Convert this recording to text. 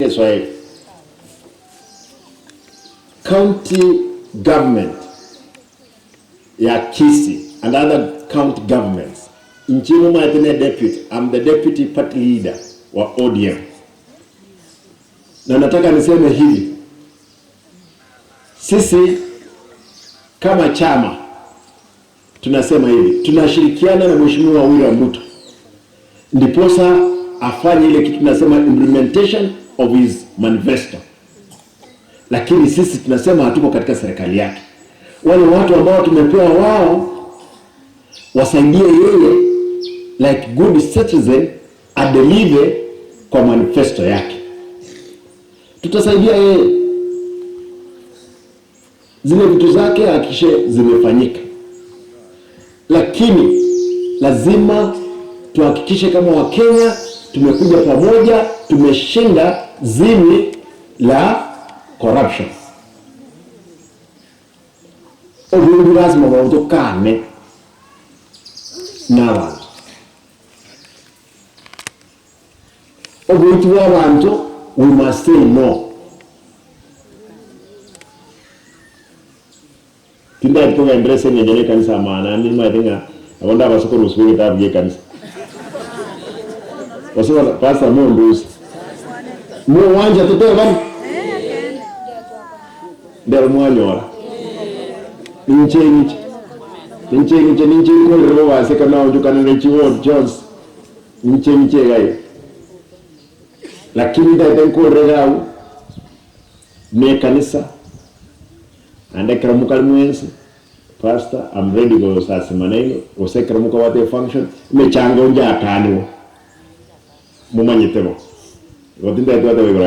Kiswahili. County government ya Kisii and other county governments nchini mwaitene deputy, I'm the deputy party leader wa ODM, na nataka niseme hivi, sisi kama chama tunasema hivi, tunashirikiana na Mheshimiwa William Ruto ndiposa afanye ile kitu tunasema implementation of his manifesto, lakini sisi tunasema hatuko katika serikali yake. Wale watu ambao tumepewa wao wasaidie yeye like good citizen adelive kwa manifesto yake, tutasaidia yeye zile vitu zake hakikishe zimefanyika, lakini lazima tuhakikishe kama Wakenya tumekuja pamoja, tumeshinda zimi la corruption. Obundu lazima bautokane n'abantu obwingi bw'abantu, we must say no. Tindari tugendere eng'encho na ekanisa amana ande nimanyete ng'a abo ndabase korusiwa egetabu gia ekanisa. Gose bono pastor mondusie. Mogwancha totebane? Ndero mwanyora. Ninche inche. Ninche inche ninche nkorere bobase ekero naonchokana ne chiward chionsi. Ninche inche iga iga. Lakini ntagete nkorere iga abwo, na ekanisa, naende ekero mokare mwensi, pastor, I'm ready gosasima nainwe, gose ekero mokobwata efunction, emechango njakanigwa, momanyete bo. Igo tintagete goteba igoro.